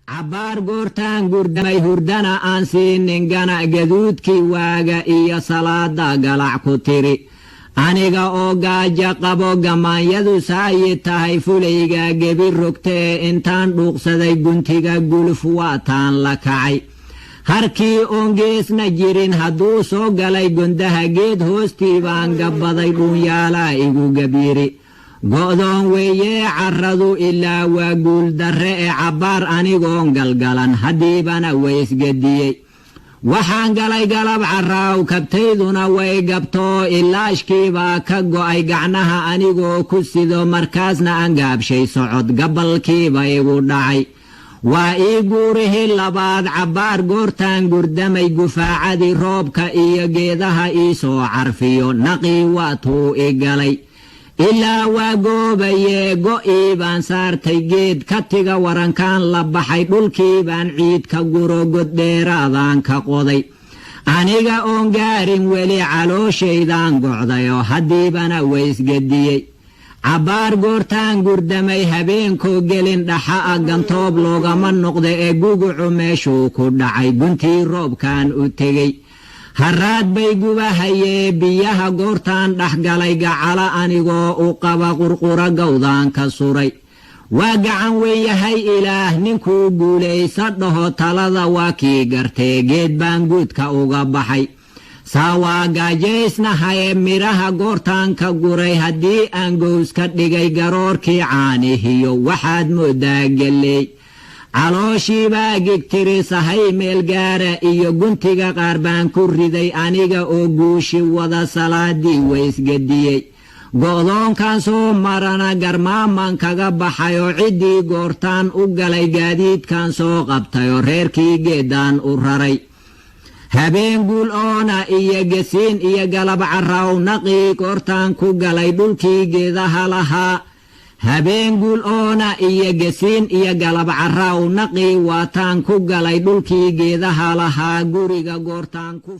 Cabbaar goortaan gurdamay hurdana aan siinin gana gaduudkii waaga iyo salaada galac ku tiri. Aniga oo gaajo qabo gamaanyadu saayi tahay fulayga gebi rogtee intaan dhuuqsaday guntiga guluf waataan la kacay. Harkii oon geesna jirin hadduu soo galay gondaha geed hoostii baan gabbaday dhuunyaalaa igu gabyiri. Go'doon weeyee carradu ilaa waa guul darre ee cabbaar anigoon galgalan haddiibana waysgediyey. Waxaan galay galab carraaw kabtayduna way gabtoo ilaashkiibaa ka go'ay gacnaha anigoo ku sido markaasna aan gaabshay socod gabalkiiba igu dhacay. Waa ii guurihii labaad cabbaar goortaan gurdamay gufaacadii roobka iyo geedaha ii soo carfiyo naqii waatuu i galay. Ilaa waa goobayee go'ii baan saartay geed katiga warankaan la baxay dhulkii baan ciid ka guro god dheeraadaan ka qoday. Aniga oon gaarin weli calooshaydaan gocdayoo haddiibana waysgediyey. Cabbaar goortaan gurdamay habeenkoo gelin dhaxa a gantoob loogama noqda ee gugucu meeshuu ku dhacay guntii roobkaan u tegey. Haraad bay gubahayee biyaha goortaan dhex galay gacala anigoo u qaba qurqura gawdaan ka suray. Waa gacan weyn yahay Ilaah ninkuu guulaysa dhaho talada waa kii gartee geed baan guudka uga baxay. Saa waa gaajaysnahaye midhaha goortaan ka guray haddii aan gows ka dhigay garoorkii caanihiyo waxaad mooddaa gelleey. Calooshiibaa gigtiri sahay meel gaara iyo guntiga qaar baan ku riday aniga oo guushi wada salaadii waysgediyey. Go'doonkan soo marana garmaaman kaga baxayoo ciddii goortaan u galay gaadiidkan soo qabtayoo reerkii geeddaan u raray. Habeen guul oona iyo gesiin iyo galab carraw naqii goortaan ku galay dhulkii geedaha lahaa. Habeen guul oona iyo gesiin iyo galab carraw naqii waataan ku galay dhulkii geedaha lahaa guriga goortaan ku.